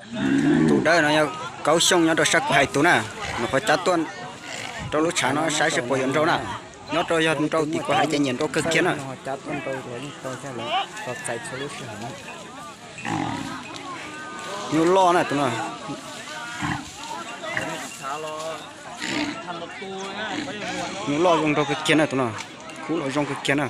Tus dawb no yog Kaub Xyooj nyob rau sab kuv hais tus na, nws qhov cab tuaj rau lub tshav no saib seb puas yuav nrau na. Nyob rau yog nrau tim kuv hais ces nyiam nrau kawg kiag na. Nyuj loj na tus no. Nyuj loj zoo nrau kawg kiag na tus no. Kub los zoo kawg kiag na.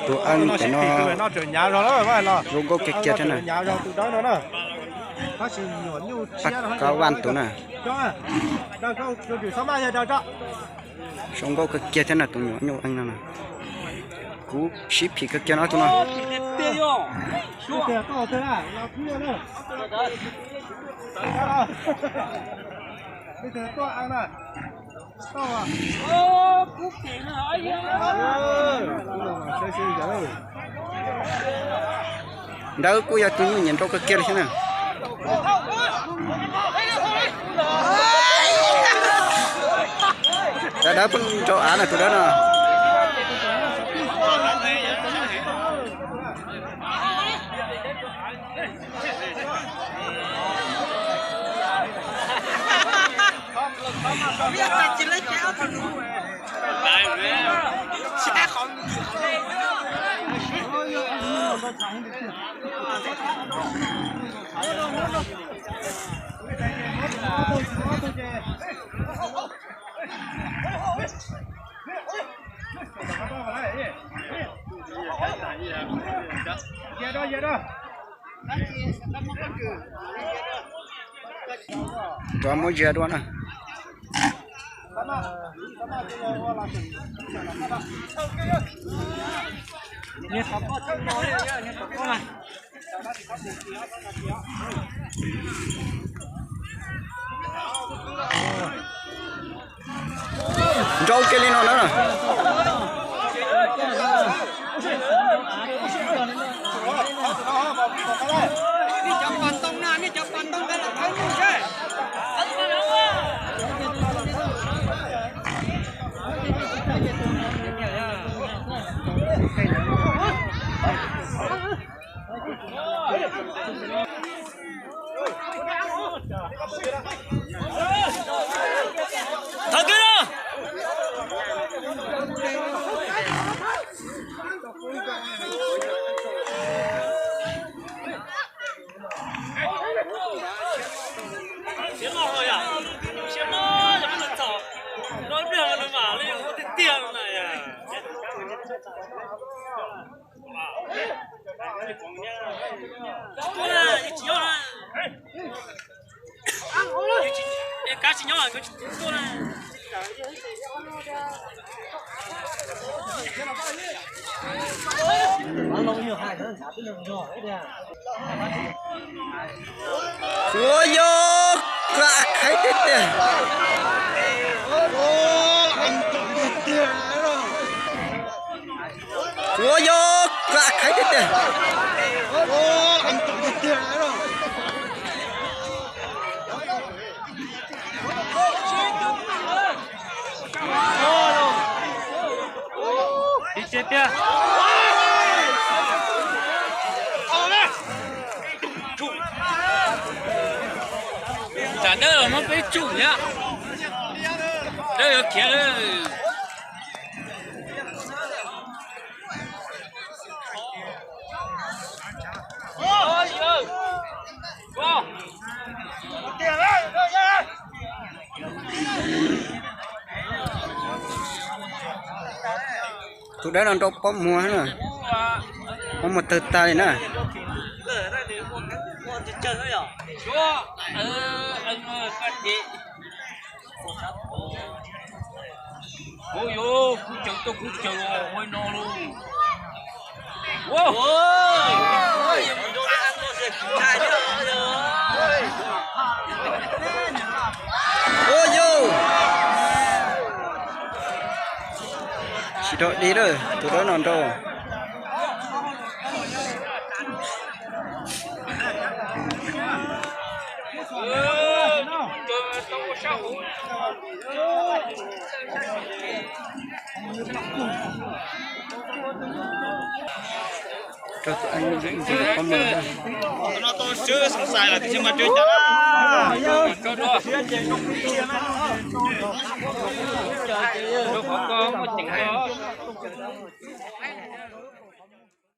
Tus eeb ntawm no zoo nkauj kawg kiag thiab na. Paj Kab Vaj tus na. Zoo nkauj kawg kiag thiab na tus nyuam nyuj eeb no na. Kuv sib phim kawg kiag no tus no. Ntawd kuj yog tus nyuj nyiam nrau kawg kiag li thiab na. Cov dawb pheej nrau av na tus dawb no. Rov muab zia dua na. Nrau kiag li no na. Thov kib no. Siab loj yom, siab loj yog peb los txog, no ib pliag nws mam li ua tiag tiag na yom. Tsis tuaj na, tsis nyob na. Kav tsis nyob, nkawd tsis tuaj na. Ua yog, khaib tiag tiag. Ua yog, khaib tiag tiag. Ib tse tiag. Tsam dawb los muab peb tsum thiab. Dawb yuav khiav lawm. Tus dawb no nrau pob muag na, pob muag tawg tag li na. Ua yuav kuv caws tuaj kuv caws ua no lauj. Ua, Rau dib lawm, tus dawb no nrau. Rau tus eeb ntawm qab mloog na.